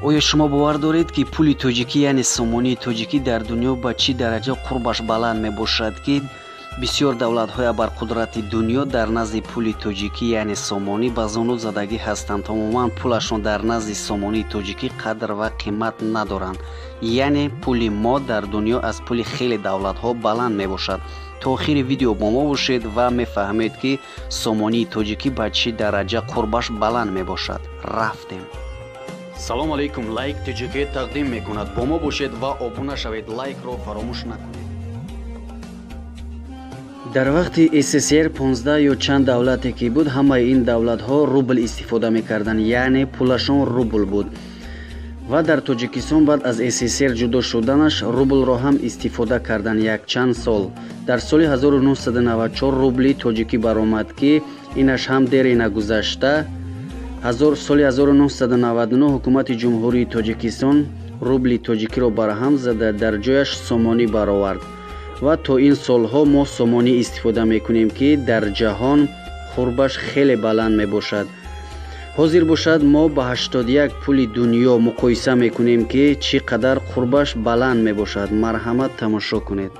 Оё шумо бовар доред, ки пули тоҷикӣ, яъне сомонии тоҷикӣ, дар дунё ба чӣ дараҷа қурбаш баланд мебошад, ки бисёр давлатҳои абарқудрати дунё дар назди пули тоҷикӣ, яъне сомонӣ, ба зону задагӣ ҳастанд? Тамоман пулашон дар назди сомонии тоҷикӣ қадр ва қимат надоранд. Яъне пули мо дар дунё аз пули хеле давлатҳо баланд мебошад. То охири видео бо мо бошед ва мефаҳмед, ки сомонии тоҷикӣ ба чӣ дараҷа қурбаш баланд мебошад. Рафтем. Салом алейкум. Лайк ТҶК тақдим мекунад. Бо мо бошед ва обуна шавед, лайкро фаромӯш накунед. Дар вақти СССР 15 ё чанд давлате ки буд, ҳамаи ин давлатҳо рубл истифода мекарданд, яъне пулашон рубл буд. Ва дар Тоҷикистон баъд аз СССР ҷудо шуданаш рублро ҳам истифода карданд якчанд сол. Дар соли 1994 рубли тоҷикӣ баромад, ки инаш ҳам дере нагузашта, соли 1999 ҳукумати Ҷумҳурии Тоҷикистон рубли тоҷикиро барҳам зада, дар ҷояш сомонӣ баровард. Ва то ин солҳо мо сомонӣ истифода мекунем, ки дар ҷаҳон қурбаш хеле баланд мебошад. Ҳозир бошад, мо ба 81 пули дунё муқоиса мекунем, ки чӣ қадар қурбаш баланд мебошад. Марҳамат, тамошо кунед.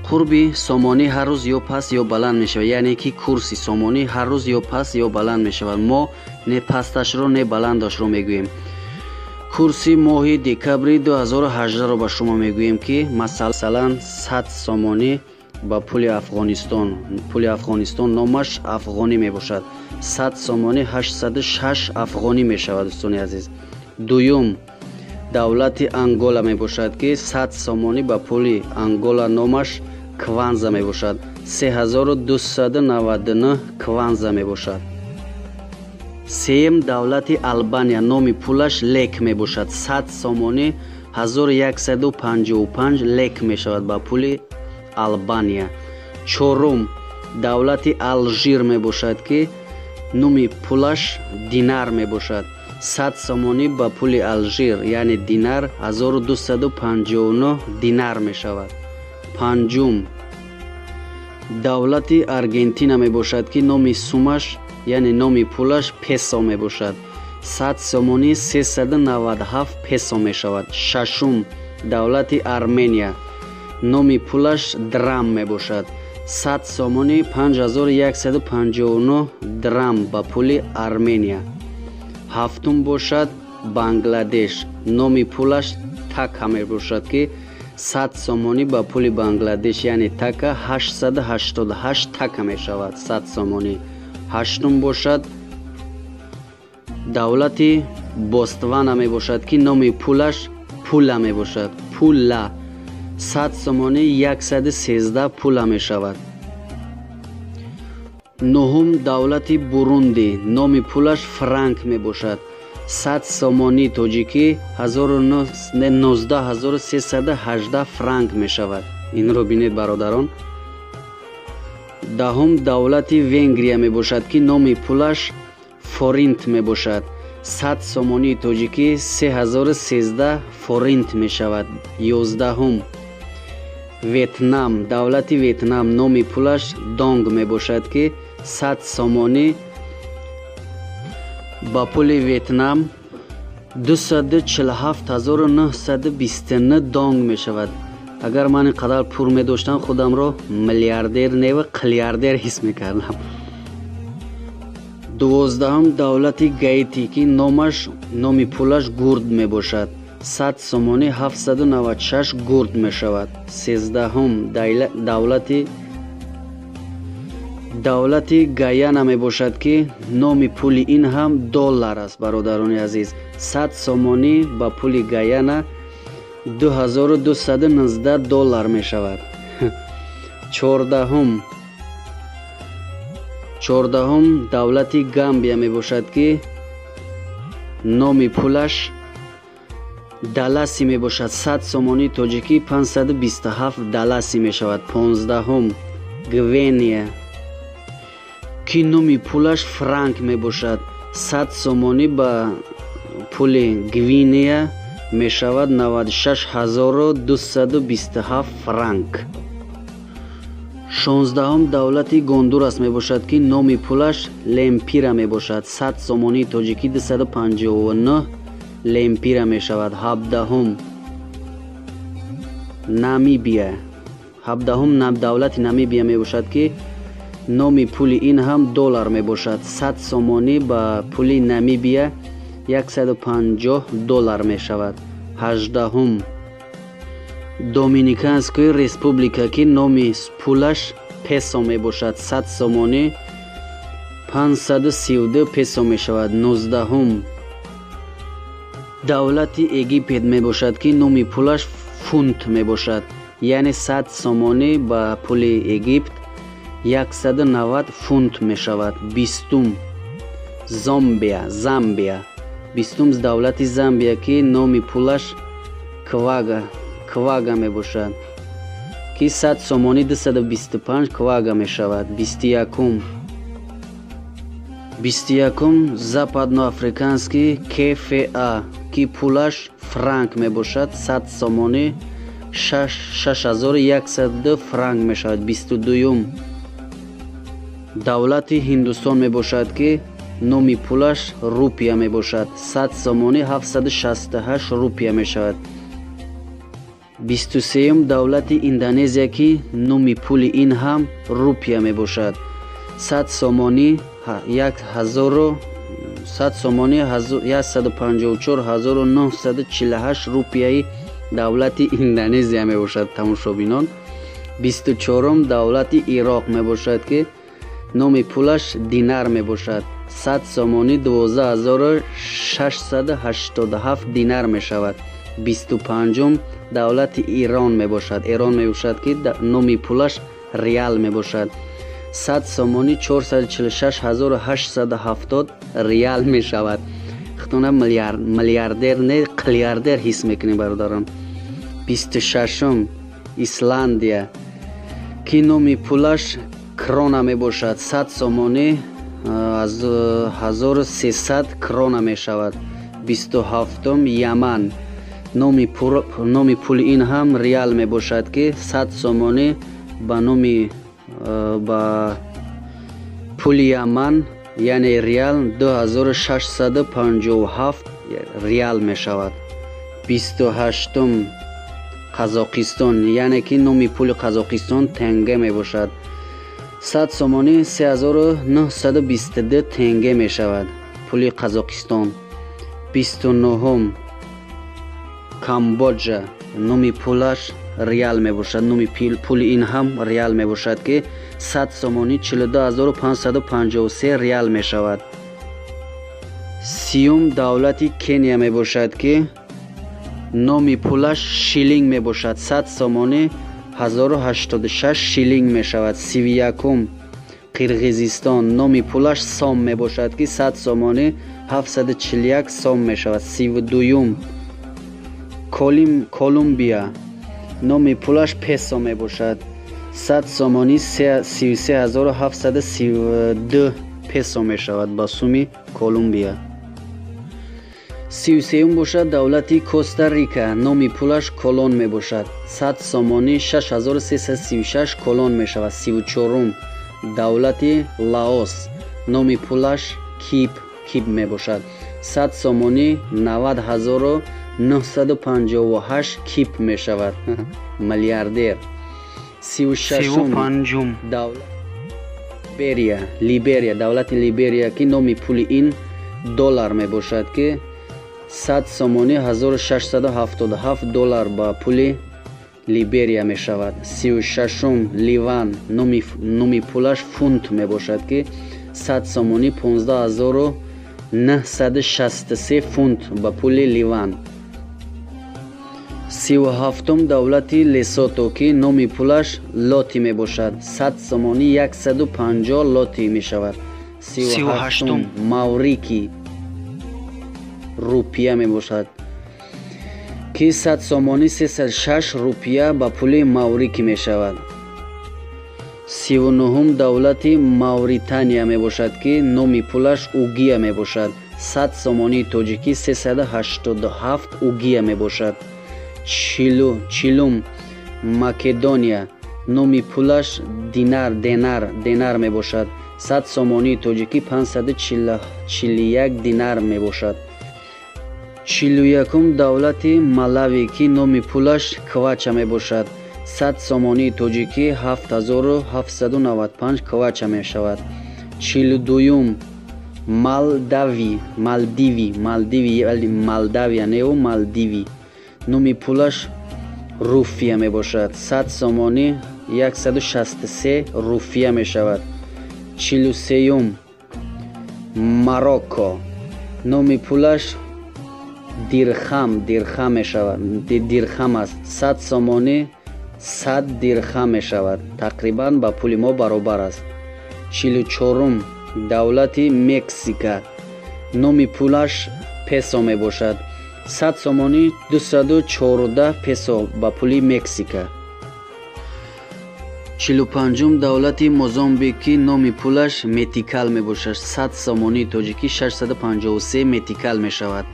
Қурби сомонӣ ҳар рӯз ё паст, ё баланд мешавад, яъне ки курси сомонӣ ҳар рӯз ё паст, ё баланд мешавад. Мо не пасташро, не баландашро мегӯем. Курси моҳи декабри 2018-ро ба шумо мегӯем, ки масалан 100 сомонӣ ба пули Афғонистон, пули Афғонистон номаш афғонӣ мебошад, 100 сомонӣ 806 афғонӣ мешавад, дӯстони азиз. Дуюм давлати Ангола мебошад, ки 100 сомонӣ ба пули Ангола, номаш кванза мебошад, 3299 кванза мебошад. Сеюм давлати Албания, номи пулаш лек мебошад, 100 сомонӣ 1155 лек мешавад ба пули Албания. Чорум давлати Алжир мебошад, ки номи пулаш динар мебошад, 100 сомонӣ ба пули Алжир, яъне динар, 1259 динар мешавад. Панҷум давлати Аргентина мебошад, ки номи сумаш, яъне номи пулаш песо мебошад, 100 сомонӣ 397 песо мешавад. Шашум давлати Армения, номи пулаш драм мебошад, 100 сомонӣ 5159 драм ба пули Армения. Ҳафтум бошад Бангладеш, номи пулаш така мебошад, ки 100 сомонӣ ба пули Бангладеш, яъне така, 888 така мешавад 100 сомонӣ. Ҳаштум бошад давлати Ботсвана мебошад, ки номи пулаш пула мебошад, пула, 100 сомонӣ 113 пула мешавад. Нуҳум давлати Бурунди, номи пулаш франк мебошад, 100 сомонӣ тоҷикӣ 19318 франк мешавад. Инро бинед, бародарон. Даҳум давлати Венгрия мебошад, ки номи пулаш форинт мебошад, 100 сомонии тоҷикӣ 3013 форинт мешавад. 11-ум Ветнам, давлати Ветнам, номи пулаш донг мебошад, ки 100 сомонӣ ба пули Ветнам 247929 донг мешавад. Агар ман ин қадар пул медоштам, худамро миллиардер не, ва қилиардер ҳис мекардам. 12-ум давлати Гаити, ки номаш, номи пулаш гурд мебошад, 100 сомонӣ 796 гурд мешавад. 13-ум давлати Гаяна мебошад, ки номи пули ин ҳам доллар аст, бародарони азиз. 100 сомонӣ ба пули Гаяна 2219 доллар мешавад. 14-ум давлати Гамбия мебошад, ки номи пулаш даласи мебошад, 100 сомонии тоҷикӣ 527 даласи мешавад. 15-ум Гвинея, ки номи пулаш франк мебошад, 100 сомонӣ ба пули Гвинея мешавад 96227 франк. 16-ум давлати Гондурас мебошад, ки номи пулаш лемпира мебошад, 100 сомонии тоҷикӣ 259 лемпира мешавад. 17-ум Намибия. 17-ум давлати Намибия мебошад, ки номи пули ин ҳам доллар мебошад. 100 сомонӣ ба пули Намибия 150 доллар мешавад. 18-ум Доминиканская республика, ки номи пулаш песо мебошад. 100 сомонӣ 532 песо мешавад. 19-ум давлати Египет мебошад, ки номи пулаш фунт мебошад. Яъне 100 сомонӣ ба пули Египт 190 фунт мешавад. 20-ум Замбия. 20-ум давлати Замбия, ки номи пулаш квага мебошад, ки 100 сомонӣ 225 квага мешавад. 21-ум Западноафриканский КФА, ки пулаш франк мебошад. 100 сомонӣ 6102 франк мешавад. 22-ум давлати Ҳиндустон мебошад, ки номи пулаш рупия мебошад. 100 сомонӣ 768 рупия мешавад. 23-ум давлати Индонезия, ки номи пули ин ҳам рупия мебошад. 100 сомонӣ 154 948 рупияи давлати Индонезия мебошад, тамошобинон. 24-ум давлати Ироқ мебошад, ки номи пулаш динар мебошад. 100 сомонӣ 12 687 динар мешавад. 25-ум давлати Ирон мебошад, Эрон мебошад, ки номи пулаш реал мебошад. 100 сомонӣ 446 870 реал мешавад. Худтона миллиардер не, қилиардер ҳис мекунем, бародарон. 26-ум Исландия, ки номи пулаш крона мебошад. 100 сомонӣ 1300 крона мешавад. 27-ум Яман, номи пули ин ҳам реал мебошад, ки 100 сомонӣ ба пули Яман, яъне реал, 2657 реал мешавад. 28-ум Қазоқистон, яъне ки номи пули Қазоқистон тенге мебошад. 100 сомонӣ 3922 тенге мешавад пули Қазоқистон. 29-ум Камбоджа, номи пулаш реал мебошад. Номи пули ин ҳам реал мебошад, ки 100 сомонӣ 42 553 реал мешавад. 30-ум давлати Кения мебошад, ки номи пулаш шиллинг мебошад. 100 сомонӣ 1086 шиллинг мешавад. 31-ум Қирғизистон, номи пулаш сом мебошад, ки 100 сомонӣ 741 сом мешавад. 32-юм Колумбия, номи пулаш песо мебошад. 100 сомонӣ 33 732 песо мешавад ба суми Колумбия. 33-ум бошад давлати Коста Рика, номи пулаш колон мебошад. 100 сомонӣ 6336 колон мешавад. 34-ум давлати Лаос, номи пулаш кип мебошад. 100 сомонӣ 90 958 кип мешавад. Миллиардер. 36-ум 35-ум давлат Либерия, давлати Либерия, ки номи пули ин доллар мебошад, ки 100 сомонӣ 1677 доллар ба пули Либерия мешавад. 36-ум Ливан, номи пулаш фунт мебошад, ки 100 сомонӣ 15 963 фунт ба пули Ливан. 37-ум давлати Лесото, ки номи пулаш лоти мебошад. 100 сомонӣ 150 лоти мешавад. 38-ум Маврики, рупия мебошад, ки 100 сомонӣ 306 рупия ба пули Маврики мешавад. 39-ум давлати Мавритания мебошад, ки номи пулаш угия мебошад. 100 сомонии тоҷикӣ 387 угия мебошад. 40-ум Македония, номи пулаш динар денар мебошад. 100 сомонии тоҷикӣ 541 динар мебошад. 41-ум давлати Малави, ки номи пулаш квача мебошад. 100 сомонии тоҷикӣ 7795 квача мешавад. 42-юм Малдави, Малдиви, Малдиви, Малдавия неу Малдиви, номи пулаш руфия мебошад. 100 сомонӣ 163 руфия мешавад. 43-юм Марокко, номи пулаш дирхам, дирхам мешавад, дирхам аст. 100 сомонӣ 100 дирхам мешавад, тақрибан ба пули мо баробар аст. 44-ум давлати Мексика, номи пулаш песо мебошад. 100 сомонӣ 214 песо ба пули Мексика. 45-ум давлати Мозамбик, ки номи пулаш метикал мебошад. 100 сомонии тоҷикӣ 653 метикал мешавад.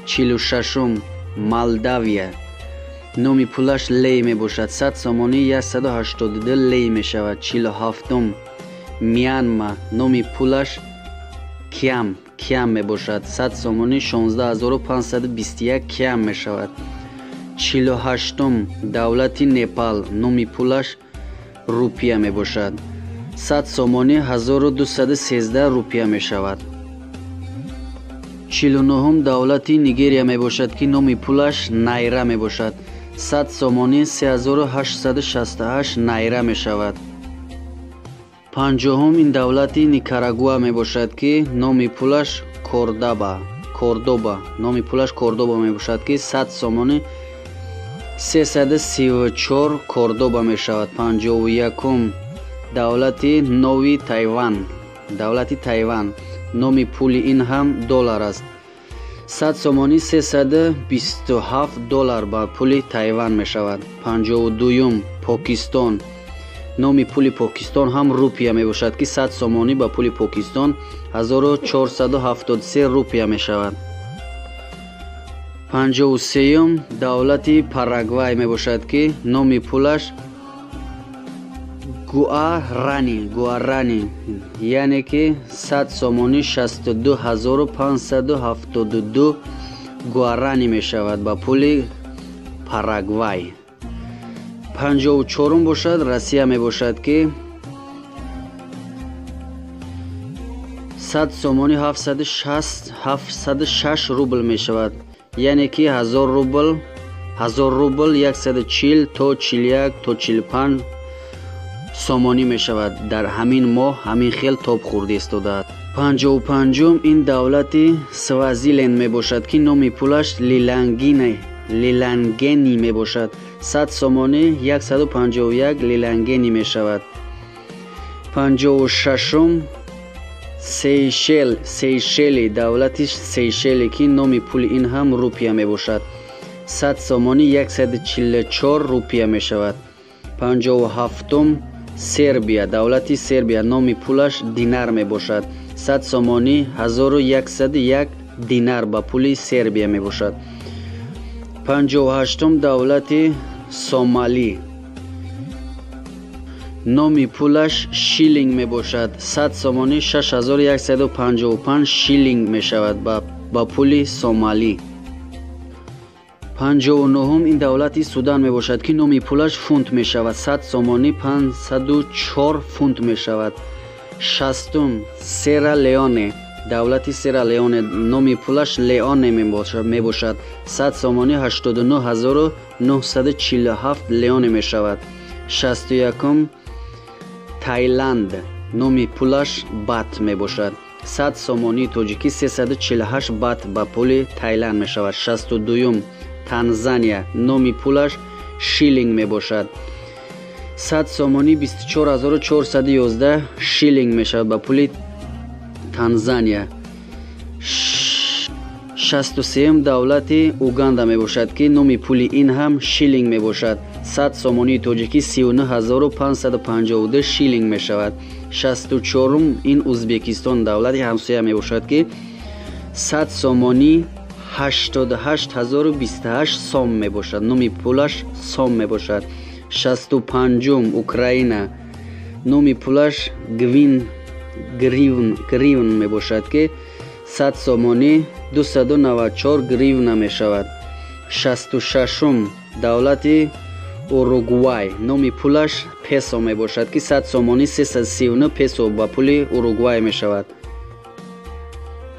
46-ум Молдавия, номи пулаш лей мебошад. 100 сомонӣ 182 лей мешавад. 47-ум Мянма, номи пулаш кям, кям мебошад. 100 сомонӣ 16521 кям мешавад. 48-ум давлати Непал, номи пулаш рупия мебошад. 100 сомонӣ 1213 рупия мешавад. 49-ум давлати Нигерия мебошад, ки номи пулаш найра мебошад. 100 сомонӣ 3868 найра мешавад. 50-ум ин давлати Никарагуа мебошад, ки номи пулаш Кордаба, Кордоба, номи пулаш Кордоба мебошад, ки 100 сомонӣ 334 Кордоба мешавад. 51-ум давлати Нови Тайван, давлати Тайван, номи пули ин ҳам доллар аст. 100 сомонӣ 327 доллар ба пули Тайван мешавад. 52-юм Покистон, номи пули Покистон ҳам рупия мебошад, ки 100 сомонӣ ба пули Покистон 1473 рупия мешавад. 53-юм давлати Парагвай мебошад, ки номи пулаш гуарани, гуарани, яъне ки 100 сомонӣ 62572 гуарани мешавад ба пули Парагвай. 54-ум бошад Россия мебошад, ки 100 сомонӣ 706 рубл мешавад, яъне ки 1000 рубл, 1000 рубл 140 то 41 то 45 сомонӣ мешавад. Дар ҳамин моҳ ҳамин хел тоб хӯрда истодааст. 55-ум ин давлати Свазиленд мебошад, ки номи пулаш лилангини, лилангени мебошад. 100 сомонӣ 151 лилангени мешавад. 56-ум Сейшел, Сейшели, давлати Сейшели, ки номи пули ин ҳам рупия мебошад. 100 сомонӣ 144 рупия мешавад. 57-ум Сербия, давлати Сербия, номи пулаш динар мебошад. 100 сомонӣ 1101 динар ба пули Сербия мебошад. 58-ум давлати Сомалӣ, номи пулаш шиллинг мебошад. 100 сомонӣ 6155 шиллинг мешавад ба пули Сомалӣ. 59-ум ин давлати Судан мебошад, ки номи пулаш фунт мешавад. 100 сомонӣ 504 фунт мешавад. 60-ум Сера Леоне, давлати Сера Леоне, номи пулаш Леоне мебошад. 100 сомонӣ 89947 леоне мешавад. 61-ум Таиланд, номи пулаш бат мебошад. 100 сомонии тоҷикӣ 348 бат ба пули Таиланд мешавад. 62-ум Танзания, номи пулаш шиллинг мебошад. 100 сомонӣ 24411 шиллинг мешавад ба пули Танзания. 63-ум давлати Уганда мебошад, ки номи пули ин ҳам шиллинг мебошад. 100 сомонии тоҷикӣ 39552 шиллинг мешавад. 64-ум ин Узбекистон, давлати ҳамсоя мебошад, ки 100 сомонӣ 88028 сом мебошад. Номи пулаш сом мебошад. 65-ум Украина, номи пулаш гвин, гривн, гривн мебошад, ки 100 сомонӣ 294 гривна мешавад. 66-ум давлати Уругвай, номи пулаш песо мебошад, ки 100 сомонӣ 339 песо ба пули Уругвай мешавад.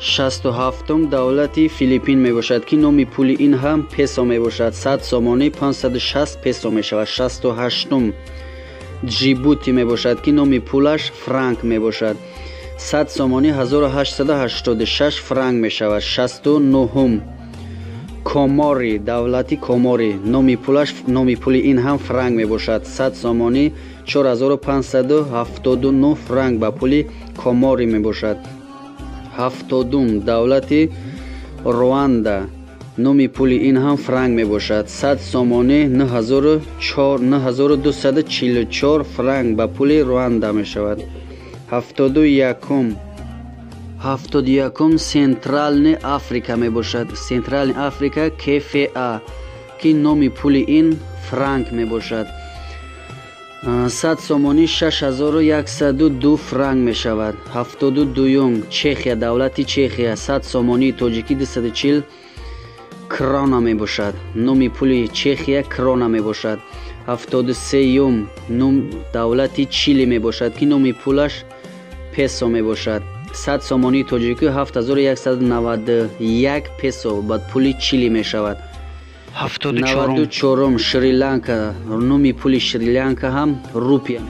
67-ум давлати Филиппин мебошад, ки номи пули ин ҳам песо мебошад. 100 сомонӣ 560 песо мешавад. 68-ум Ҷибути мебошад, ки номи пулаш франк мебошад. 100 сомонӣ 1886 франк мешавад. 69-ум Комори, давлати Комори, номи пули ин ҳам франк мебошад. 100 сомонӣ 4579 франк ба пули Комори мебошад. 70-ум давлати Руанда, номи пули ин ҳам франк мебошад. 100 сомонӣ 9244 франк ба пули Руанда мешавад. 71-ум Центральный Африка мебошад. Центральный Африка КФА, ки номи пули ин франк мебошад. 100 сомонӣ 6102 франк мешавад. 72-ум Чехия, давлати Чехия, 100 сомонии тоҷикӣ 240 крона мебошад. Номи пули Чехия крона мебошад. 73-ум давлати Чили мебошад, ки номи пулаш песо мебошад. 100 сомонии тоҷикӣ 7191 песо ба пули Чили мешавад. 94-ум Шри-Ланка, номи пули Шри-Ланка ҳам рупия.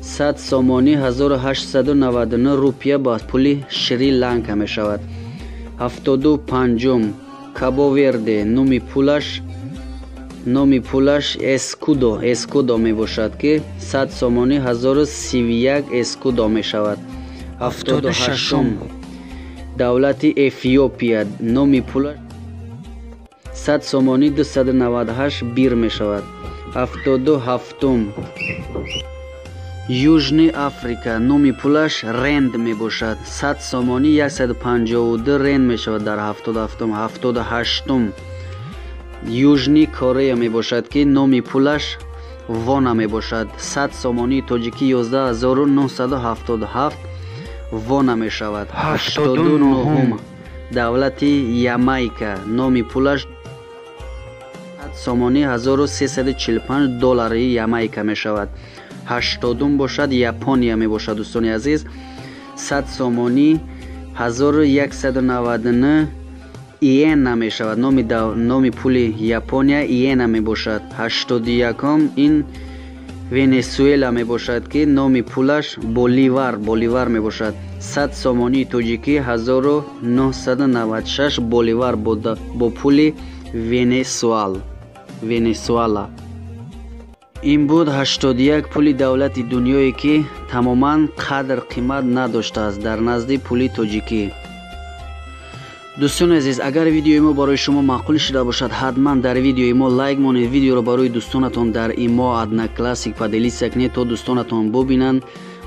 100 сомонӣ 1899 рупия ба пули Шри-Ланка мешавад. 75-ум Кабо-Верде, номи пулаш эскудо мебошад, ки 100 сомонӣ 1031 эскудо мешавад. 76-ум давлати Эфиопия, номи пулаш 100 сомонӣ 298 бир мешавад. 77-ум Южный Африка, номи пулаш ренд мебошад. 100 сомонӣ 152 ренд мешавад дар 77-ум. 78-ум Южный Корея мебошад, ки номи пулаш вона мебошад. 100 сомонии тоҷикӣ 11977 вона мешавад. 89-ум давлати Ямайка, номи пулаш 100 сомонӣ 1345 доллари Ямайка мешавад. 80-ум бошад Япония мебошад, дӯстони азиз. 100 сомонӣ 1199 иена мешавад. Номи пули Япония иена мебошад. 81-ум ин Венесуэла мебошад, ки номи пулаш боливар мебошад. 100 сомонии тоҷикӣ 1996 боливар бо пули Венесуэла. Ин буд 81 пули давлати дунёе, ки тамоман қадр қимат надоштааст дар назди пули тоҷикӣ. Дӯстони азиз, агар видеои мо барои шумо маъқул шуда бошад, ҳатман дар видеои мо лайк монед, видеоро барои дӯстонатон дар имо, Одноклассник поделиться кунед, то дӯстонатон бубинанд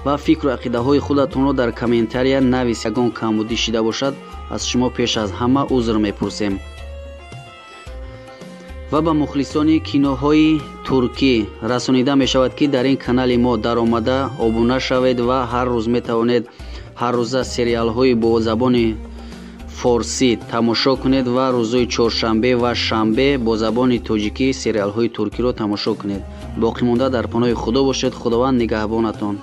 ва фикру ақидаҳои худатонро дар комментария навис. Ягон камбудӣ шида бошад, аз шумо пеш аз ҳама узр мепурсем. Ва ба мухлисони киноҳои туркӣ расонида мешавад, ки дар ин канали мо даромада обуна шавед ва ҳар рӯз метавонед ҳаррӯза сериалҳои бо забони форсӣ тамошо кунед ва рӯзҳои чоршанбе ва шанбе бо забони тоҷикӣ сериалҳои туркиро тамошо кунед. Боқӣ монда дар паноҳи Худо бошед. Худованд нигаҳбонатон.